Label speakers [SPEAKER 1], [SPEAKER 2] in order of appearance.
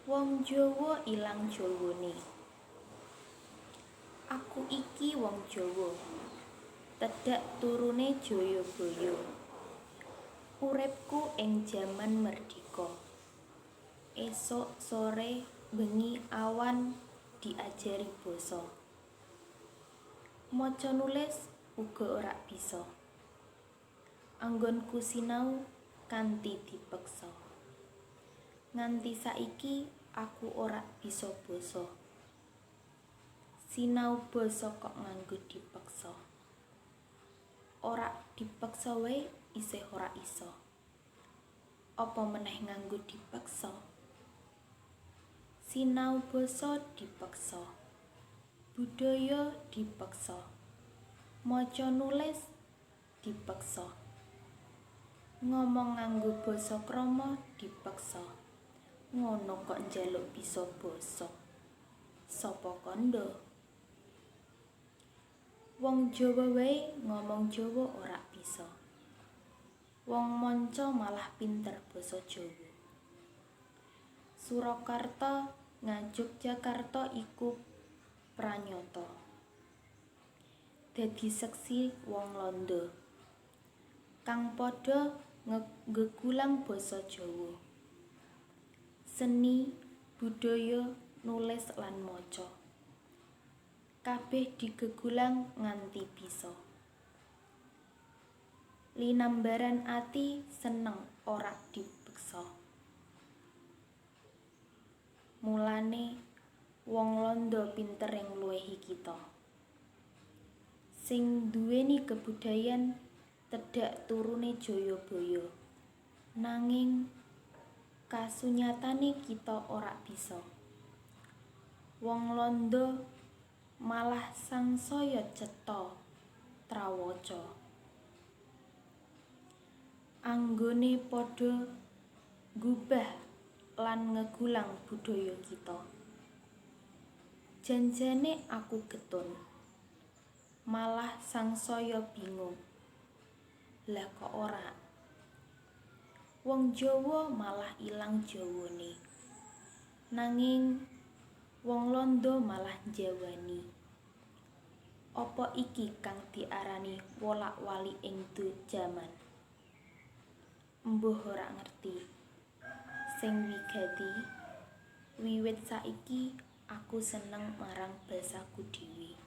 [SPEAKER 1] Wong Jawa ilang jawane. Aku iki wong Jawa, tedhak turune Jayabaya. Uripku ing jaman merdika. Esuk, sore, bengi, awan diajari basa. Maca nulis uga ora bisa. Anggonku sinau kanthi dipeksa. Nganti saiki aku ora bisa basa. Sinau basa kok nganggo dipeksa. Ora dipeksa wae isih ora iso. Apa meneh nganggo dipeksa? Sinau basa dipeksa. Budaya dipeksa. Maca nulis dipeksa. Ngomong nganggo basa krama dipeksa. Ngono kok njaluk bisa basa. Sapa kandha? Wong Jawa wae ngomong Jawa ora bisa. Wong manca malah pinter basa Jawa. Surakarta Ngayogyakarta iku pranyata. Dadi seksi wong Landa kang padha nggegulang basa Jawa. Seni, budaya, nulis lan maca. Kabeh digegulang nganti bisa. Linambaran ati seneng ora dipeksa. Mulane wong Landa pintere ngluwihi kita. Sing nduweni kebudayan tedhak turune Jayabaya. Nanging kasunyatane kita ora bisa. Wong Landa malah sangsaya cetha trawaca. Anggone padha nggubah lan ngegulang budaya kita. Janjane aku getun. Malah sangsaya bingung. Lah kok ora? Wong Jawa malah ilang jawane. Nanging wong Landa malah njawani. Apa iki kang diarani wolak-waliking jaman? Embuh ora ngerti. Sing wigati, wiwit saiki aku seneng marang basaku dhewe.